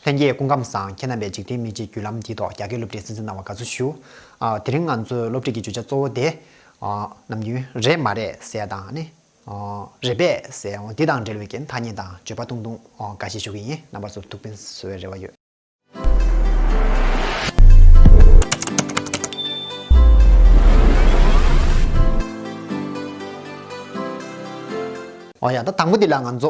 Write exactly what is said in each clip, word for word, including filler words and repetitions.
ལྷན་རྒྱས་སྐུ་ཁམས་བཟང་། ཁྱེད་རྣམ་པས་འཇིག་རྟེན་མི་ཚེའི་བརྒྱུད་ལམ་འདི་ཐོག་རྒྱ་སྐད་སློབ་ཁྲིད་གསན་གཟིགས་གནང་བར་དགའ་བསུ་ཞུ། ཨ། དེ་རིང་ང་ཚོའི་སློབ་ཁྲིད་ཀྱི་བརྗོད་བྱ་གཙོ་བོ་དེ། ཨ། ནམ་རྒྱུན་རེད་མ་རེད་ཟེར་ཡ་དང་ནི། ཨ། རེད་པས་ཟེར་ཡ་འོ་འདི་དང་འབྲེལ་བའི་གི་ཐ་སྙད་དང་བརྗོད་པ་ཏུང་ཏུང་འོ་འགའ་ཞིག་ཞུ་གི་ཡིན། རྣམ་པ་ཚོར་ཐུགས་ཕན་གསོས་པའི་རེ་བ་ཡོད། འོ་ཡ། ད་དང་པོ་འདི་ལ་ང་ཚོ།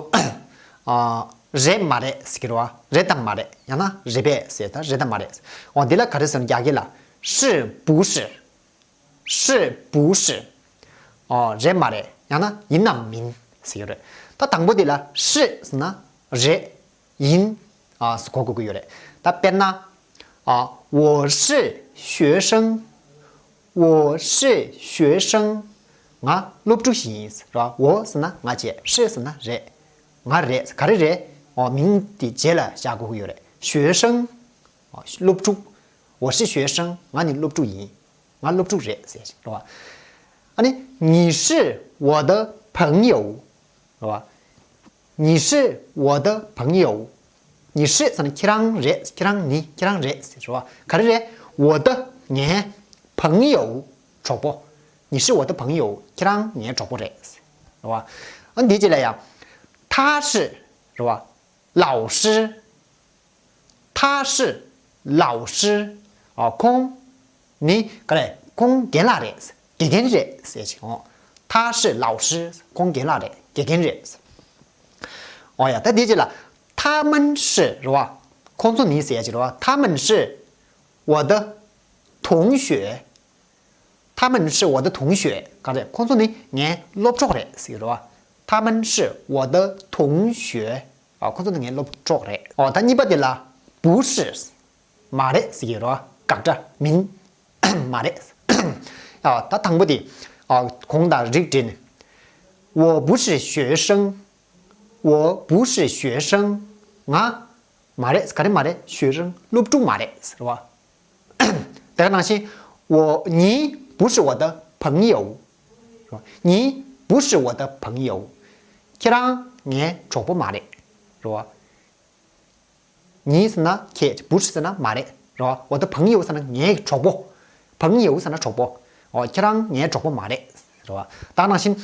ཨ། རེད་མ་རེད་ཟེར་གྱི་རེད་བ། རེད་དམ་མ་རེད། ཡང་ན་རེད་པས་ཟེར། ད་རེད་དམ་མ་རེད། འོ་འདི་ལ་ག་རེ་ཟེར་ན་རྒྱ་སྐད་ལ། 是不是། 是不是། ཨོ། རེད་མ་རེད། ཡང་ན་ཡིན་ནམ་མིན་ཟེར་གྱི་རེད། ད་དང་པོ་འདི་ལ་是ཟེར་ན་རེད། ཡིན། ཨ། གོ་དགོས་ཀྱི་ཡོད་རེད། ད་དཔེར་ན། ཨ། 我是学生། 我是学生། ང་སློབ་ཕྲུག་ཞིག་ཡིན་ར། 我ཟེར་ན་ང་བྱས། 是ཟེར་ན་རེད། ང་རེད། ག་རེ་རེད། ཨོ། མིང་དེ་རྗེས་ལ་བཞག་དགོས་ཀྱི་ཡོད་རེད། 学生། ཨོ། སློབ་ཕྲུག 我是学生། ང་ནི་སློབ་ཕྲུག་ཡིན། ང་སློབ་ཕྲུག་རེད་ཟེར་ཞིག་རེད་བ། ཨ་ནི། 你是我的朋友། རེད་བ། 你是我的朋友། 你是ཟེར་ན་ཁྱེད་རང་རེད། ཁྱེད་རང་ནི། ཁྱེད་རང་རེད་ཟེར་རེད་བ། ག་རེ་རེད། 我的ངའི། 朋友གྲོགས་པོ། 你是我的朋友། ཁྱེད་རང་ངའི་གྲོགས་པོ་རེད་ཟེར་རེད་བ། ཨ་འདི་རྗེས་ལ་ཡ། 他是རེད་བ། 老师། 他是老师། ཨ། ཁོང་ནི་ག་རེ། ཁོང་རྒན་ལགས་རེད། དགེ་རྒན་རེད་ཟེར་ཞིག་འོ། 他是老师། ཁོང་རྒན་ལགས་རེད། དགེ་རྒན་རེད། འོ་ཡ། ད་འདི་རྗེས་ལ། 他们是རེད་བ། ཁོང་ཚོ་ནི་ཟེར་ཞིག་རེད་བ། 他们是我的同学། 他们是我的同学། ག་རེ། ཁོང་ཚོ་ནི་ངའི་སློབ་གྲོགས་རེད་ཟེར་གྱི་རེད་བ། 他们是我的同学། ཨ། ཁོང་ཚོ་ནི་ངའི་སློབ་གྲོགས་རེད། ཨོ། ད་གཉིས་པ་དེ་ལ། 不是། མ་རེད་ཟེར་གྱི་རེད་བ། དགག་སྒྲ། མིན། མ་རེད། ཨ། ད་དང་པོ་དེ། ཨ། གོང་དང་རིགས་འགྲེ་ནི། 我不是学生། 我不是学生། ང་མ་རེད། ག་རེ་མ་རེད། 学生། སློབ་ཕྲུག་མ་རེད་ཟེར་བ། དེ་ག་ནང་བཞིན། 我། 你不是我的朋友། 你不是我的朋友། ཁྱེད་རང་ངའི་གྲོགས་པོ་མ་རེད། རེད་བ། 你ཟེར་ན་ཁྱེད། 不是ཟེར་ན་མ་རེད། རེད་བ། 我的朋友ཟེར་ན་ངའི་གྲོགས་པོ། 朋友ཟེར་ན་གྲོགས་པོ། ཨོ། ཁྱེད་རང་ངའི་གྲོགས་པོ་མ་རེད། རེད་བ། དེ་ག་ནང་བཞིན།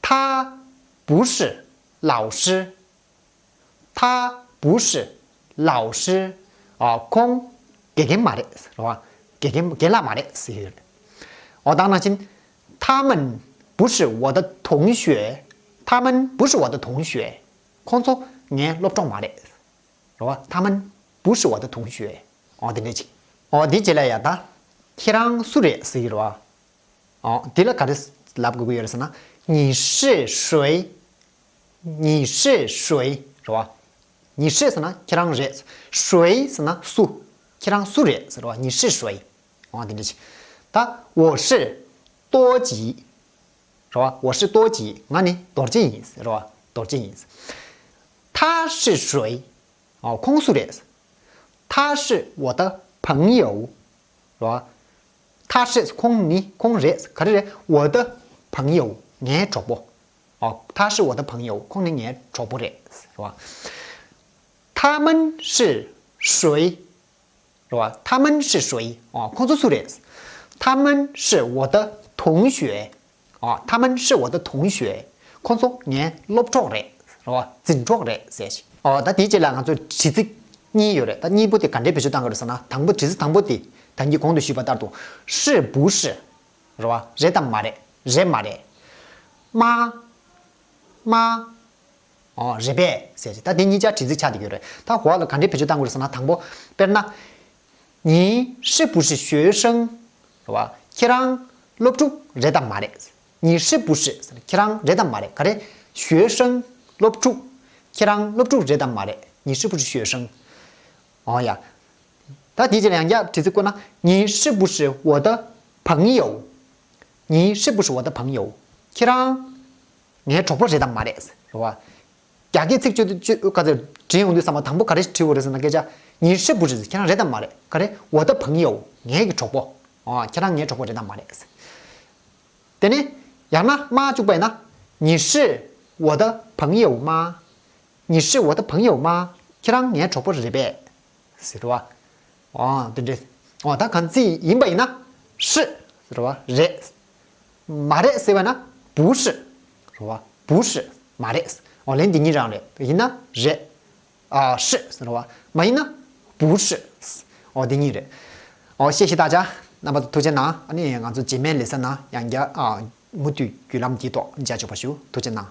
他不是老师། 他不是老师། ཨ། ཁོང་དགེ་རྒན་མ་རེད། རེད་བ། དགེ་རྒན། རྒན་ལགས་མ་རེད་ཟེར་ཡོད་རེད། ཨོ། དེ་ག་ནང་བཞིན། 他们不是我的同学། 他们不是我的同学། ཁོང་ཚོ་ངའི་སློབ་གྲོགས་མ་རེད། རེད་བ། 他们不是我的同学། ཨོ། དེ་འདྲ་ཅིག་ཨོ། དེ་རྗེས་ལ་ཡ། ད་ཁྱེད་རང་སུ་རེད་ཟེར་གྱི་རེད་བ། ཨོ། དེ་ལ་ག་རེ་ལབ་དགོས་ཀྱི་ཡོད་རེད་ཟེར་ན། 你是谁། 你是谁། རེད་བ། 你是ཟེར་ན་ཁྱེད་རང་རེད། 谁ཟེར་ན་སུ། ཁྱེད་རང་སུ་རེད་ཟེར་བ། 你是谁། ཨོ། དེ་འདྲ་ཅིག་ད། 我是多吉། རེད་བ། 我是多吉། ང་ནི་རྡོ་རྗེ་ཡིན། རེད་བ། རྡོ་རྗེ་ཡིན། 他是谁། ཨོ། ཁོང་སུ་རེད། 他是我的朋友། རེད་བ། 他是། ཁོང་ནི། ཁོང་རེད། ག་རེ་རེད། 我的朋友། ངའི་གྲོགས་པོ། ཨོ། 他是我的朋友། ཁོང་ནི་ངའི་གྲོགས་པོ་རེད། རེད་བ། 他们是谁། རེད་བ། 他们是谁། ཨོ། ཁོང་ཚོ་སུ་རེད། 他们是我的同学། ཨོ། 他们是我的同学། ཁོང་ཚོ་ངའི་སློབ་གྲོགས་རེད། རེད་བ། འཛིན་གྲོགས་རེད་ཟེར་ཞིག་ཨོ། ད་དེའི་རྗེས་ལ་ང་ཚོ་དྲི་ཚིག་གཉིས་ཡོད་རེད། ད་གཉིས་པོ་དེ་ག་འདྲའི་བེད་སྤྱོད་བཏང་གི་རེད་ཟེར་ན། དང་པོ། དྲི་ཚིག་དང་པོ་དེ་ད་གིན་གོང་དུ་ཞུས་པ་ལྟར་དུ། 是不是། རེད་བ། རེད་དམ་མ་རེད། རེད་མ་རེད། 吗། 吗། ཨོ། རེད་པས་ཟེར་ཞིག་ད་དེ་གཉིས་ཆ་དྲི་ཚིག་ཆགས་བསྡད་ཡོད་རེད། ད་འོག་ལ་ག་འདྲའི་བེད་སྤྱོད་བཏང་དགོས་རེད་ཟེར་ན། དང་པོ། དཔེར་ན། 你是不是学生། རེད་བ། ཁྱེད་རང་སློབ་ཕྲུག་རེད་དམ་མ་རེད། 你是不是། ཁྱེད་རང་རེད་དམ་མ་རེད། ག་རེ། 学生། སློབ་ཕྲུག་ཁྱེད་རང་སློབ་ཕྲུག་རེད་དམ་མ་རེད། 你是不是学生། ཨོ་ཡ། ད་དེའི་རྗེས་ལ་ཡང་བསྐྱར་དྲི་ཚིག་བཀོད་ན། 你是不是我的朋友། 你是不是我的朋友། ཁྱེད་རང་ངའི་གྲོགས་པོ་རེད་དམ་མ་རེད། རེད་བ། རྒྱ་སྐད་ཚིག་བཅད་དུས་བཅད་ག་ཚོད་འབྲི་ཡོང་དུས་ཙམ་པ། དང་པོ་ག་རེ་དྲི་དགོས་རེད་ཟེར་ན། སྐད་ཆ། 你是不是། ཁྱེད་རང་རེད་དམ་མ་རེད། ག་རེ། 我的朋友། ངའི་གི་གྲོགས་པོ། ཨོ། ཁྱེད་རང་ངའི་གྲོགས་པོ་རེད་དམ་མ་རེད། དེ་ནས་ཡང་ན་吗བཅུག་པ་ཡིན་ན། 你是我的朋友吗། 你是我的朋友吗། ཁྱེད་རང་ངའི་གྲོགས་པོ་རེད་པས། ཟེར་བ། ཨོ་དེ་འདྲ། ཨོ་ད་གང་ཅི་ཡིན་པ་ཡིན་ན། 是ཟེར་བ་རེད། མ་རེད་ཟེར་བ་ན། 不是ཟེར་བ། 不是མ་རེད། ཨོ་ལན་འདི་གཉིས་རང་རེད། ཡིན་ན་རེད། ཨ་是ཟེར་བ། མ་ཡིན་ན། 不是ཨོ་འདི་གཉིས་རེད། ཨོ་谢谢大家། རྣམ་པ་ཚོ་ཐུགས་རྗེ་གནང་། ཨ་ནི་ང་ཚོ་རྗེས་མའི་ལེ་ཚན་ནང་ཡང་བསྐྱར་ཨ་མུ་མཐུད་བརྒྱུད་ལམ་འདིའི་ཐོག་མཇལ་ཆོག་པ་ཞུ། ཐུགས་རྗེ་གནང་།